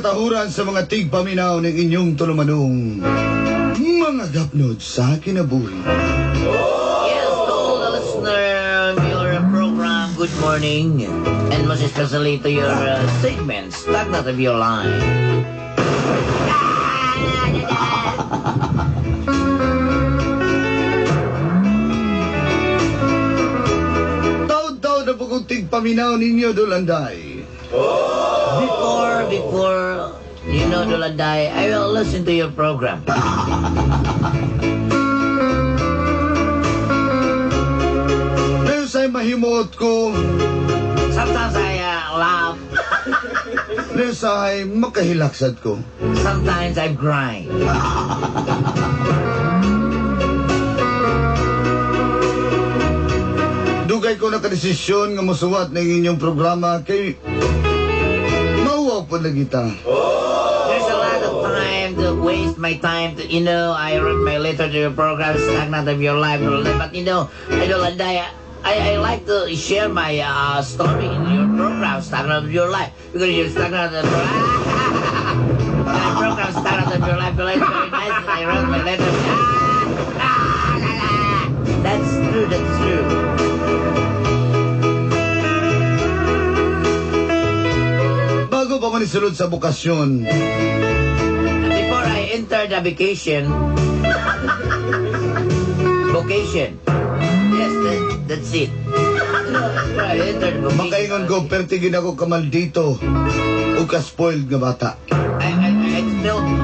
katahuran sa mga tigpaminaw ng inyong tulumanong mga gapnod sa kinabuhi. Yes, to all the listener of your program, good morning. And most especially to your segment, Stagnant of Your Life. Taod-taod na po kong tigpaminaw ninyo, Dulanday. Before, you know, Dulanday, I will listen to your program. Pero sa'y mahimuot ko, Sometimes I laugh. pero sa'y makahilaksad ko. Sometimes I grind. Dugay ko nakadesisyon nga musuwat ng inyong programa kay mauwaw po lagi ta. There's a lot of time to waste my time to, I wrote my letter to your program, Stagnant of Your Life, but Dulanday, I like to share my story in your program, Stagnant of Your Life, because you're stagnant of your my program, Stagnant of Your Life, very nice, I wrote my letter. Ah, ah, la, la. That's true, that's true. Bago pa man isulod sa bukasyon, Before I entered the vacation, vocation. Yes, that's it. Before I entered vocation. Makaingon ko, pertigin ako kamaldito o ka-spoiled nga bata. I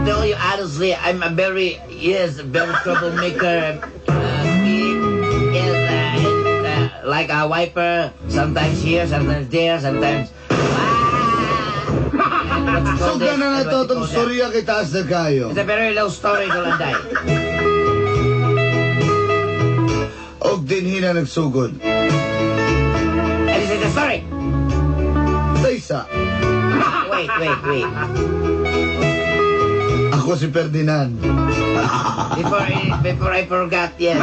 tell you honestly, I'm a very, yes, very troublemaker kid. Yes, and, like a wiper, sometimes here, sometimes there, sometimes. Ah! And what you So call this, gana na and to what you itong call that. storya kay taas na kayo. It's a very low story, Dulanday. Og dinhi na nagsugod. And this is the story. Taysa, Wait, wait, wait. Ako si Ferdinand. Before I forgot, yes.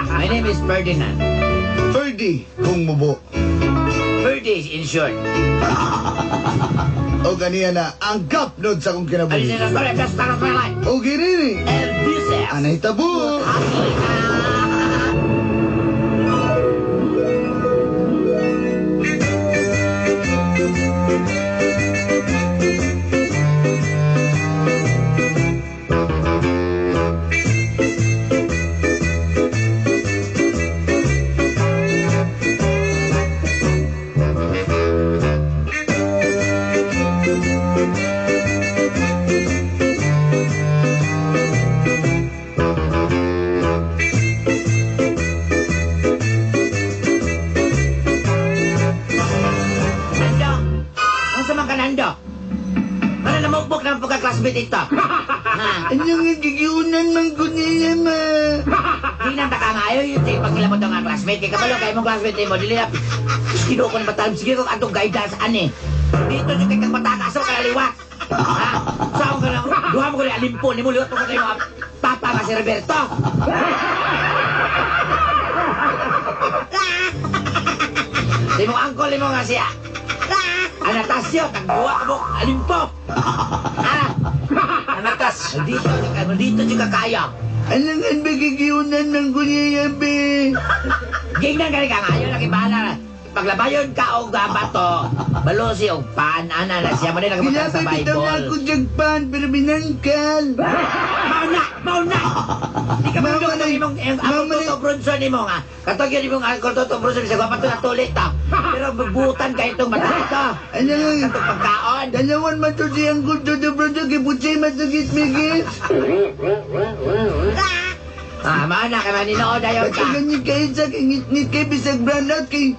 My name is Ferdinand. Ferdy, kung mubo. Ferdy in short. O ganiya na ang gapnod sa akong And kinabuhi. this is the story of the start of my life. O ginini, And this is anay tabo. Happy. Nando! Unsa man ka, Nando? Ano namukbok ng pagka-classmate ito? Ha? Ano nga gigiunan man ko niya, ma? Di nang taka nga ayaw yung pagkila mo ito nga classmate. Kaya kabalo kayo mong classmate mo. Dili na. Ginoo ko na batang. Sige ko atong guidance ani. Dito yung kay kang bataka sa kalaliwat. Ha? Saan ka na? Duha mo ko na alimpo. Ni mo liwat mo ko na yung papa nga si Roberto. Di mo angkol mo nga siya. Anatasio, kag duha ka mo alimpo. Ha? Anatas. Dito juga kaya. Ano nga ba gigiunan man ko niya, be? Gingnan ka nga ayaw lagi bahala na. Paglabayon ka og bato, balusi og pan ana na siya mo din nagabutang sa Gilabay bitaw na Bible. ako jagpan, pero binangkal. Mauna, mauna. Di ka Mama mo na- imong ang mama na- Toto Bronson nimo nga. Katog yun imong Uncle Toto Bronson sa pa to natulit ta. Pero bubutan ka itong bata ito. Ano nga? Katong pagkaon. Dalawan man to si Uncle Toto Bronson, kay Putsay matugit migis. Ah, mauna kay maninood ayon ka. At ganyan kayo sa kingit-ngit kay bisag brown out kay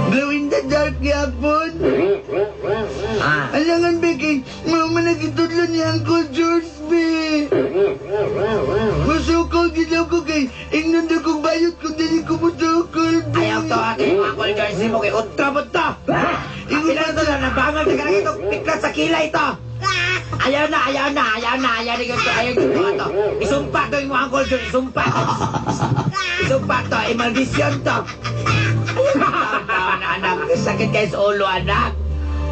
glow in the dark yapon. Ah. Alangan be kay mama nagitudlo ni Uncle George be. Musukol ginaw ko kay ingnon daw kong bayot kung dili ko musukol be. Ayaw to ate mo Uncle George mo kay utro mo to. Ingon na to na nabangon ka na itong piklat sa kilay to. Ayaw na, ayaw na, ayaw na, ayaw na, ayaw na, ayaw na, to. Isumpa to yung Uncle George, isumpa to. Isumpa to, imaldisyon to. Ayaw na, anak, sakit kayo sa ulo, anak.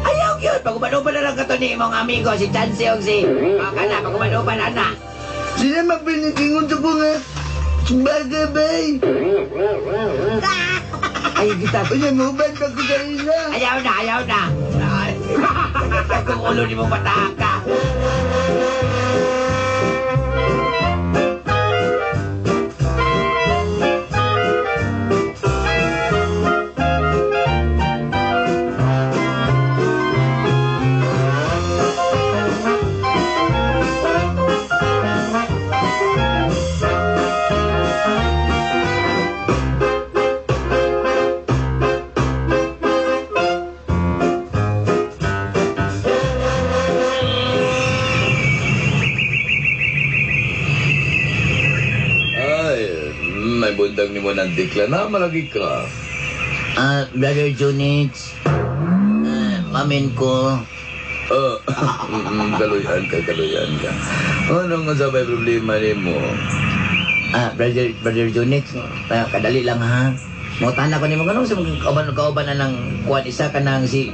Ayaw yun! Pag-uban-uban na lang ka to ni imong amigo, si Chansey o si... Kana, pag-uban-uban, ana. Sila mapinitingon sa ko nga. Bagay, bay. Ayaw kita. Unya, mauban pa ko sa ila. Ayaw na, ayaw na. Sakit kung ulo ni mo pataka. Ay, may bundang ni mo ng dikla na malagi ka. Brother Junix, mamin ko. Kaluyan ka, kaluyan ka. Ano nga sabay problema ni mo? Brother Junix, kadali lang ha. Mutana ko ni mo, ganun sa mga kauban-kauban na ng kuwan isa ka ng si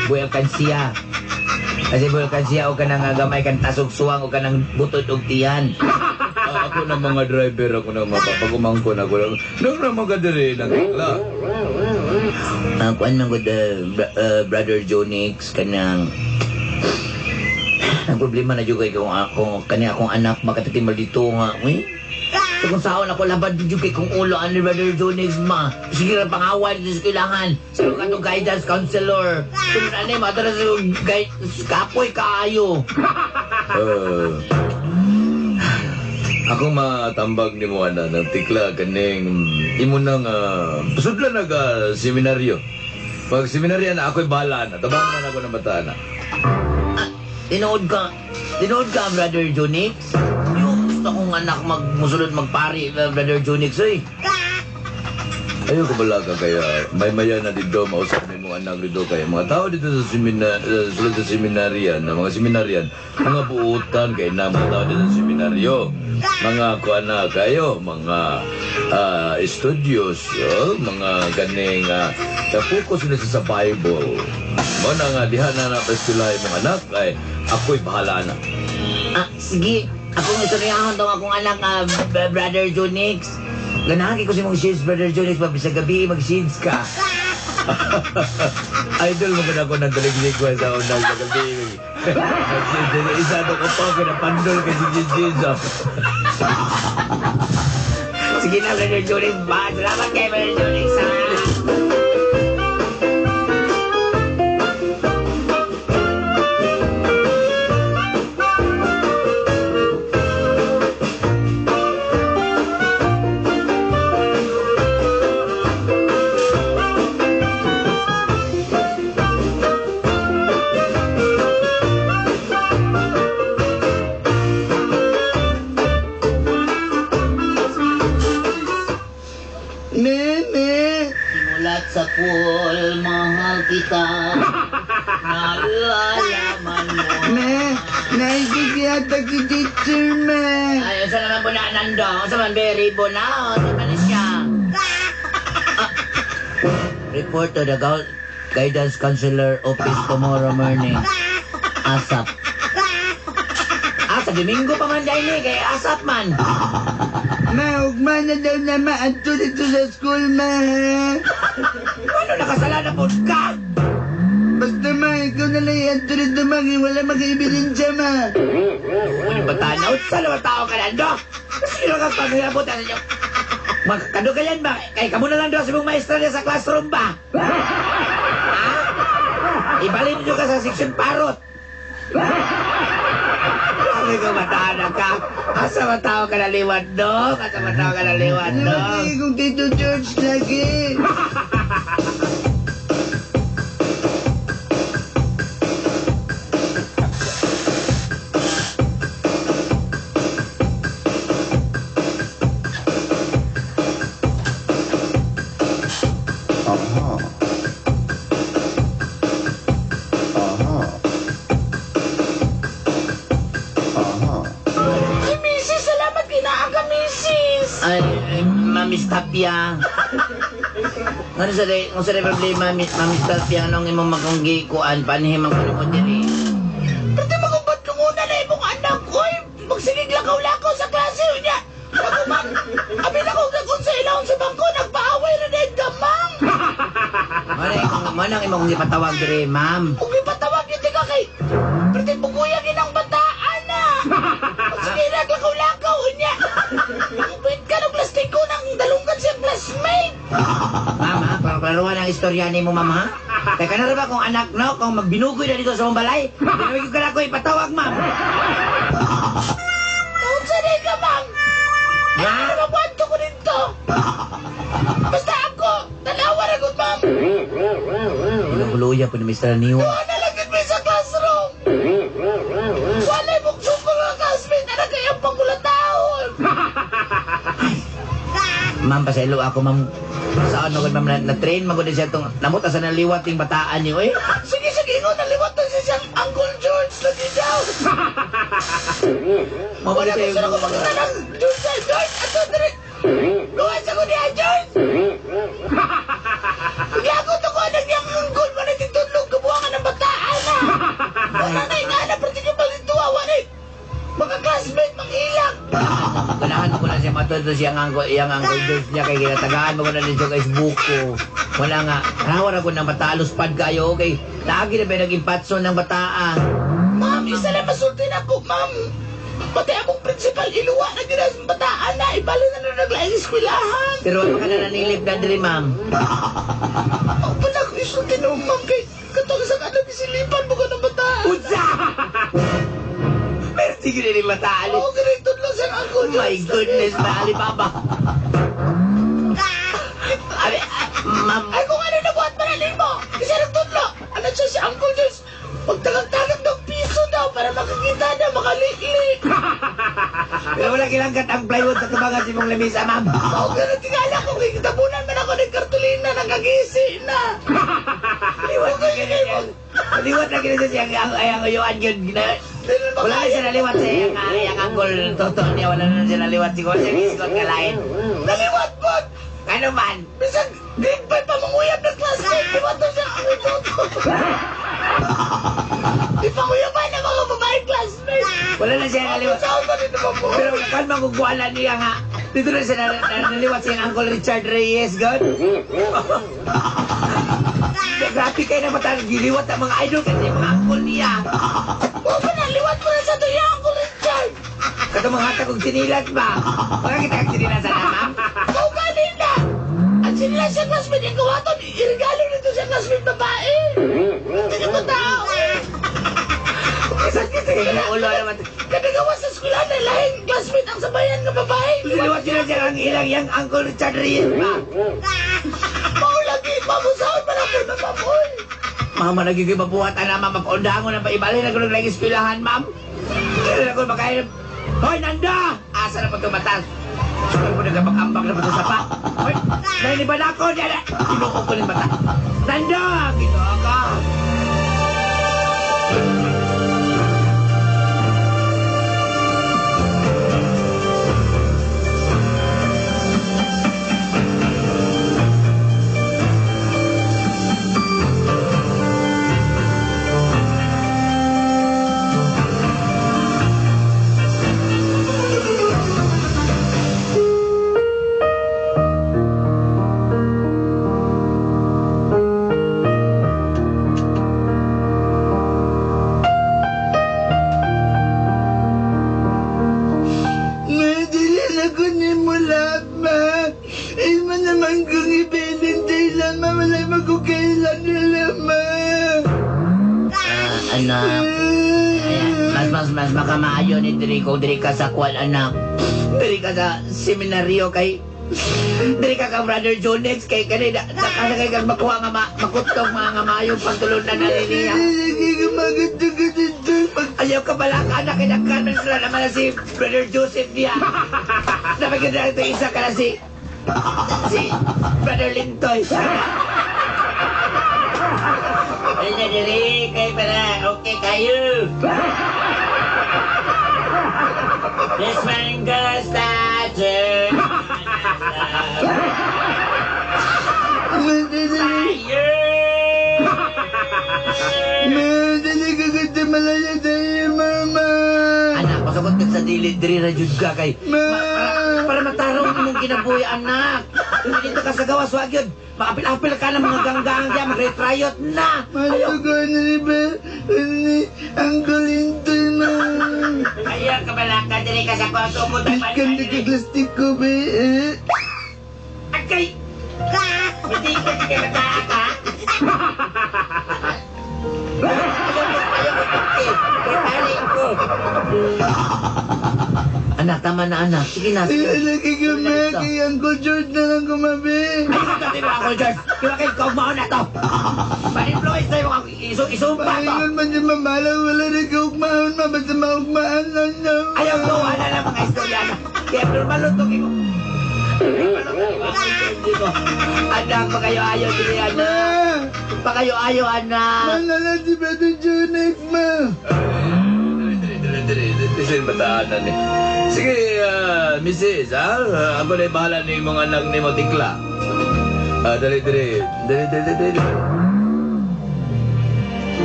Boy Alcancia. Kasi Boy Alcancia o ka ng gamay kang tasog suwang o ka ng butod og tiyan. Ako ng mga driver, ako ng mga pagumangkon ako. Nung naman ka diri, nagkla. Kuan man gud, Brother Jonix, kanang ang problema na jud kay kung ako kani akong anak makatikimal dito nga uy. So kung saon ako labad jud kay kung ulo ani Brother Jonix ma. Sige ra pangaway dito sa kailangan. Sa katong guidance counselor. Kung ani madara sa guide kapoy kaayo. Ako matambag ni mo ana ng tikla kaning imo nang sudlan nag seminaryo. Pag seminaryo na ako'y bahala na. Tabang man ako ng bata na. Tinuod ka. Tinuod ka, Brother Junix. Yung gusto kong anak magmusulod magpari, Brother Junix, oy. Ayaw ko bala ka kaya may maya na dito mausap ni mong anak dito kaya mga tao dito sa sulod sa seminaryan, mga seminaryan, mga buutan kay na mga tao dito sa seminaryo, mga kuan na kayo, mga studios, oh, mga ganing focus na sa Bible. Mo na nga diha na napastulahay mong anak ay ako'y bahala na. Sige, akong istudyahon tong akong anak, Brother Junix. Ganahan kay ko si mong shades, Brother Junix, pag sa gabi, mag-shades ka. Idol mo ko na ako ng daliglig ko sa unang sa gabi. Isa to ko pa, kinapandol kay si Jesus. Sige na, Brother Junix. Ba, salamat kay Brother Junix, ha? Meme! Simulat sa pool, mahal kita. Nalalaman mo. Me! Naikikiyata ki teacher, me! Ay, unsa naman po na, Nando? Unsa man, very bo na? Unsa man na siya? Report to the guidance counselor office tomorrow morning. ASAP. Sa Domingo pa man dahil eh, kay ASAP man. Ma, ugma na daw na maadto dito sa school, ma. Ano nakasalanan po ka? Basta ma, ikaw na lang iadto dito, ma. Kaya wala mag-ebidensya, ma. Ano ba tanaw? Sa naman tao ka, Nando? Sino kang paghilabutan ninyo? Magkadugayan ba? Kay kamo na lang daw sa mong maestra niya sa classroom ba? Ha? Ibalin nyo ka sa section parot. Sabi ko, matana ka. Asa matao ka naliwat, dong? Asa matao ka naliwat, Ano dong? ba kung Tito George lagi? Ay, Ma'am Tapia. Ngano sa day, kung sa day problema, Ma'am Stalpia, anong imong magkonggi kuan, panhim ang kuno mo diri? Pwede magubat muna na imong anak ko, eh. Magsigig lakaw-lakaw sa klase niya. Naguman, abi na ko gagun sa ilawon sa bangko, nagpaaway na dahil gamang. Manang imong gipatawag diri, ma'am. Kung gipatawag yun, ka kay, pwede buguyang inang bataan na. Sige, naglakaw-lakaw niya. Pwede ka ng plastiko ng dalunggan siyang classmate. Ma'am, ha? Klaruan ang istorya ni mo, ma'am, ha? Teka na ba kung anak, no? Kung magbinugoy na dito sa mong balay, ginawin ko ka na ako ipatawag, ma'am. Taon sa ka, ma'am. Ha? Ano mabuhat ko dito? Basta ako, tanawa na ko, ma'am. Ilang po ni Mr. Niwa. Wala na lang yun sa classroom. Wala mong sukol ng classmate. Ano kayang pangulatahon? Ma'am, pasaylo ako, ma'am. Saan ako, ma'am, na-train, magod siya itong, namuta sa naliwat yung bataan niyo, eh. Sige, sige, no, naliwat na siya siyang Uncle George, lagi daw. Wala ko siya ako makita ng George, sa George, ato, dire. Gawa sa ko niya, George. Gago to ko, anak niyang uncle, wala titulog, kabuangan ng bataan, na. Wala na, nga na, pati yung balituwa, wala mga classmate, mangilang. Ganahan mo ko na siya matuto siyang uncle, iyang uncle George niya kay ginatagaan mo ko na dito guys buko. Wala nga, nawara ko ng batalos pad kayo, okay. Naagi na ba naging patso ng bataan? Ma'am, isa na masulti na ako, ma'am. Pati akong principal, iluwa na gina sa bataan na, ibalo na na naglaing eskwelahan. Pero ano ka na nanilip na diri, ma'am? Ako pala ako isulti na, ma'am, kay katong isang anak, isilipan mo ko ng bataan. Unsa! Pero sige na ni bataan. Oo, ganito lang siyang uncle George. My goodness, na Alibaba. Abi, ma'am. Ay, kung ano nabuhat manalin mo. Kasi nagtudlo. Ano siya si Uncle George? Magtagag-tagag ng piso daw para makikita na makaliklik. Pero wala kilangkat ang plywood sa tubangan si mong lamisa, ma'am. Oo, ganun tingala ko. Kikitabunan man ako ng kartulina ng kagisi na. Liwat na ganyan. Liwat na ganyan siya ang uyuan yun. Wala na siya naliwat sa iyang uncle Toto niya. Wala na siya naliwat. Siguro siya iskot ka lain. Naliwat po! Ano man? Bisan grade 5 pa manguyab ng classmate. Liwat na siya ang Toto. Di pa nguyaban ng mga babaeng classmate. Wala na siya naliwat. Pero kan maguguala niya nga. Dito na siya naliwat siyang Uncle Richard Reyes, God. Grabe kayo na mata, giliwat ang mga idol kasi mga uncle niya. Huwag mo naliwat mo na sa ito yung Uncle Richard. Kato mga hatag kong sinilas ba? Wala kita kang sinilas na, ma'am? Oo, galing na. Ang sinilas siya classmate yung gawaton, irigalo nito siya classmate babae. Hindi niyo tao. Sakit sa ulo naman. Kadagawa sa eskwela na lahing classmate ang sabayan ng babae. Siniwat sila siya ang ilang yung Uncle Richard Reyes ba? Maulagi, mamusaon man ako na mamoy. Mama, nagiging mabuhat na ma'am. Mapaundangon na paibalhin na kulong lagi eskwelahan, ma'am. Kailan ako makain. Hoy, Nanda! Asa na pa tumatas? Sukal mo nagkapag-ambak na pa sa sapa. Hoy, naniniba na ako. Tinuok ko ng bata. Nanda! Ginoo ka! Anak, mas makamaayo ni diri ko diri ka sa kwan, anak. Diri ka sa seminaryo kay diri ka ka Brother Jonex kay kani na kay kag makuha nga makutog mga nga maayong pagtulunan na niya. Ayaw ka pala ka anak kay nagkanon sila naman na si Brother Joseph niya. Napaganda ito isa ka na si Brother Lintoy. Ay, diri kay para okay kayo. This man goes to Ma, dili ka ganda malaya sa iyo, mama. Anak, pasukot ka sa dili, diri ra jud ka kay Ma! para matarong imong kinabuhi, anak. Kung dito ka sa gawas, wag yun. Maapil-apil ka ng mga ganggang diyan, mag-retriot na. Ayaw, Masuko na ni ba? Ni Uncle Linton, ma. ayaw ka balaka, diri ka sa kwarto mo. Biskan na kaglastik ko, be. Eh. Agay! Hindi ka ka ka. Ayaw ko. Anak, tama na anak. Sige na, sige. Ay, lagi ka, ma. Kay Uncle George na lang kumabi. Ay, ito, di ba ako, George? Di ba kayo kaugmaon na to? Pa-influence tayo mga isumpa to. Pahingon man si mamala, wala rin kaugmaon, ma. Basta maugmaan lang na. Ayaw ko, wala na mga istorya na. Kaya normal to kimo. Anak, pakayo-ayo, dili anak. Pakayo-ayo, anak. Malala si Brother Jonex, ma. Dili, dili, dili, dili. Bataanan eh. Sige, Mrs., ha? Ako na bahala ni mga anak ni mo tikla. Dali, dali. Dali, dali, dali.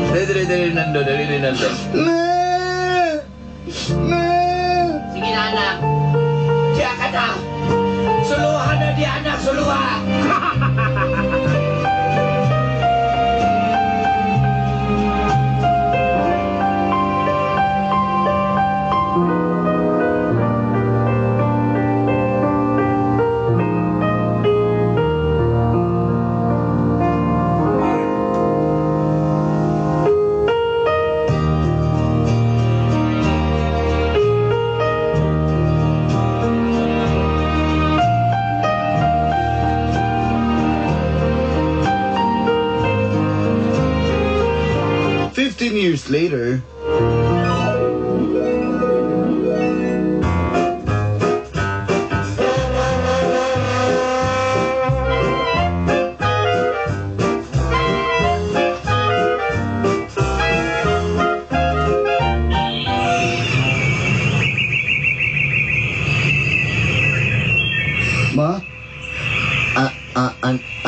Dali, dali, dali, Nando. Dali, dali, Nando. Ma! Ma! Sige na, anak. Siya ka na. Suluhan na di, anak. Suluha. 15 years later. Ma?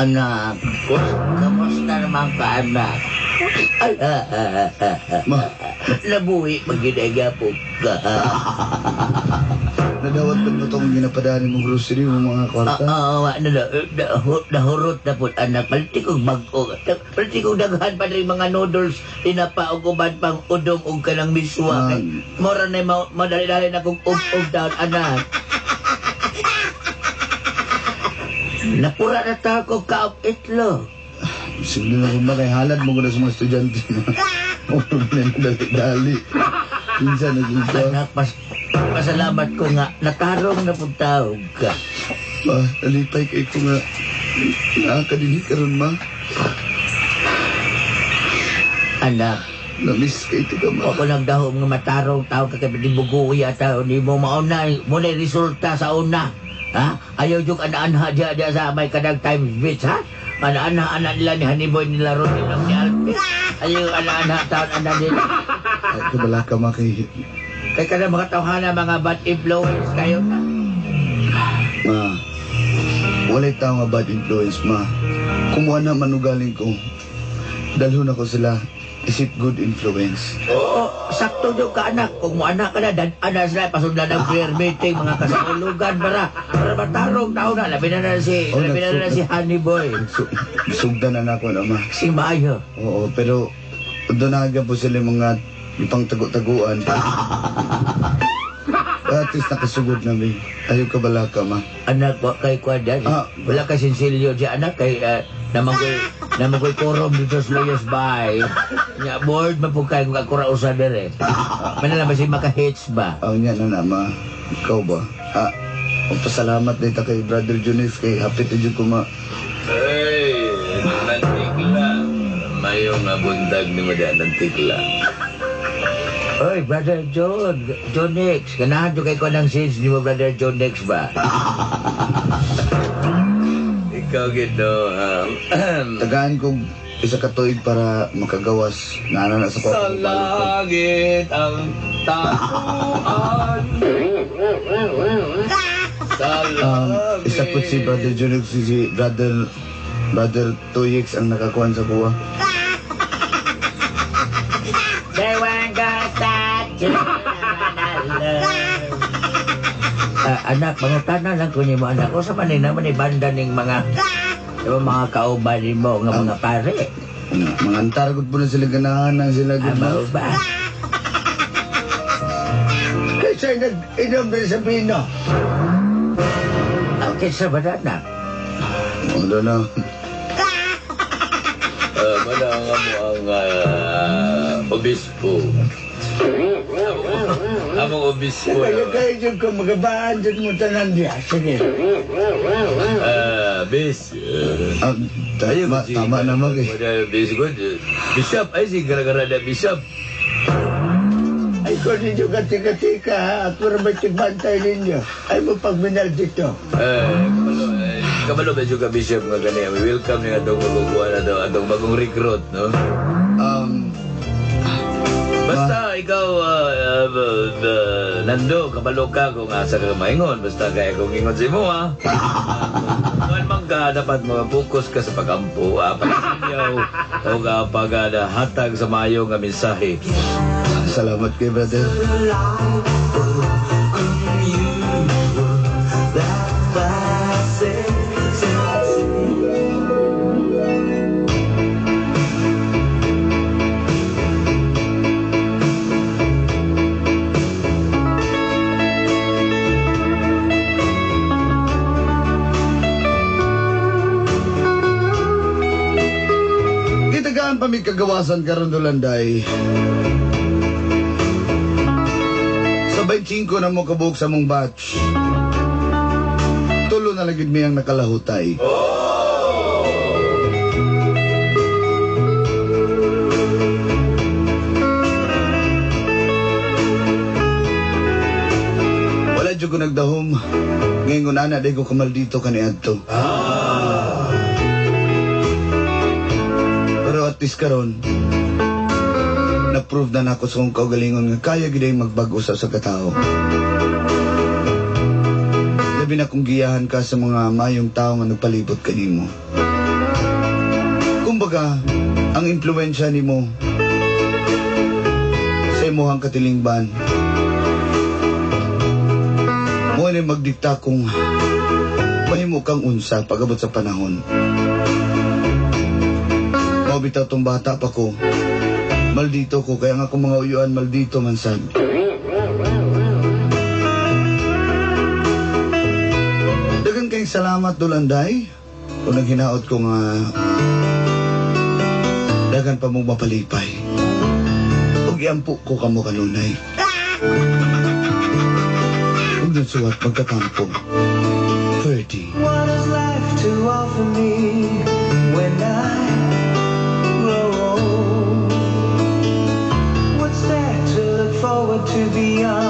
Anak. Kamusta naman ka, anak? Ma, Nabuhi maginaga po ka. Nadawat pa mo itong ginapadaan mong grocery mo mga kwarta? Oo, ano na, nahurot na po, anak. Palit kong bag-o. Palit kong daghan pa rin mga noodles, tinapa og uban pang udong og kanang miswa. Ah. Kay mora na madali-dali na kong ug-ug down, anak. Napura na ta ko kaop itlog. Sige na kung ba kay halad mo ko na sa mga estudyante. Dali-dali. Minsan naging ka. Anak, pasalamat ko nga, natarong na pud tawag ka. Ma, nalipay kay ko nga nakakadinig karon, ma. Anak, Na-miss kay ito ka, ma. ako nagdahom nga matarong tao ka kay buguya tao ni mo mauna mo na resulta sa una. Ha? Ayaw yung ana-anha diya diya sa may kadag Times Beach, ha? Ana-anha ana nila ni Honeyboy nila Ron nila ni Alfie. Ayaw ana-anha taon ana nila. Ay, kabala ka, ma, kay Kay kada mga tawhana mga bad influence kayo na. Ma, walay tao nga bad influence, ma. Kumuha na manugaling ko. Dalhon ako sila. Is it good influence? Oo, sakto jud ka, anak. Kung mo anak ka na, dan-ana sila, pasundan ng prayer meeting, mga kasaulugan, para matarong tao na. Labi na na si, Oh, labi na na si Honeyboy. Sugdan na nako na, ma. Si Maayo. Oo, pero doon na po sila yung mga ipang tagu-taguan. At least nakasugod na, may. Ayaw ka bala ka, ma. Anak, wa kay kwan dyan. Ah. Wala kay sinsilyo siya, anak. Kay, namanggoy korom dito sa Luyos Bay. Nya, board man po kayo kung akura usa dere. Manala ba si maka-hits ba? Ang yan na na, ma. Ikaw ba? Ah, magpasalamat dito kay Brother Junif kay happy to ko, ma. Ay, nantikla. Mayong nga buntag ni Madyan, nantikla. Oy, Brother John, John X. Ganahan jo kay ko ng sins ni mo, Brother John X ba? Ikaw gito, Tagaan ko isa ka tuig para makagawas. Naana na sa Sa kwarto. langit ang tatuan. Sa Isa po si Brother Junif, si Brother Brother Tuyix ang nakakuan sa kuha. They weren't gonna start to love. Ah, anak, mangutana lang ko nimo, anak. Usa man ni naman ni banda ning mga yung mga kauban nimo nga mga pare. Mga antar gud po na sila, ganahan na sila Ah, gud ma. mao ba? Kasi nag-inom rin sa bino. Okay sa ba na, anak? Ano na? Mana ang amo ang obispo. Among obispo. Kaya kayo dyan ko magabaan dyan mo tanan diya. Sige. Bis. Ah, Ayaw, tama na mag eh. Wala, bis good. Bishop, ay si gara-gara na bishop. Ay ko ninyo katika-tika ha. Ako rin ba tigbantay ninyo? Ay mo pagminal dito. Eh, kabalo ba ka bishop nga gani. We welcome ni atong bagong kuan ato atong bagong recruit, no? Basta ikaw, Nando, kabalo ka kung asa ka maingon. Basta kaya kung ingon si mo, ha? Kuan man ka, dapat mga-focus ka sa pagampo, pagsinyaw, o ka pag hatag sa mayo nga mensahe. Salamat kay brother. Gitagaan pa mi kagawasan karon, Dulanday. Sa 25 na mo kabuok sa mong batch. Tulo na lagid mi ang nakalahutay. Wala jud ko nagdahom. Ngayon ana day ko kamaldito kaniadto. Pero at least karon na-prove na nako sa akong kaugalingon nga kaya gid ay magbag-o sa katao. Labi na kung giyahan ka sa mga mayong tao nga nagpalibot kanimo. Kumbaga, ang impluwensya nimo sa imuhang katilingban mo ni magdikta kung mahimo kang unsa pag-abot sa panahon. Mao bitaw tong bata pa ko. Maldito ko, kaya nga akong mga uyuan maldito man sad. Dagan kayong salamat, Dulanday. Kung naghinaot ko nga dagan pa mong mapalipay. Ug iampo ko kamo kanunay. Ug nagsuwat magkatampo. Ferdy. What is life to offer me when I grow old? What's there to look forward to beyond?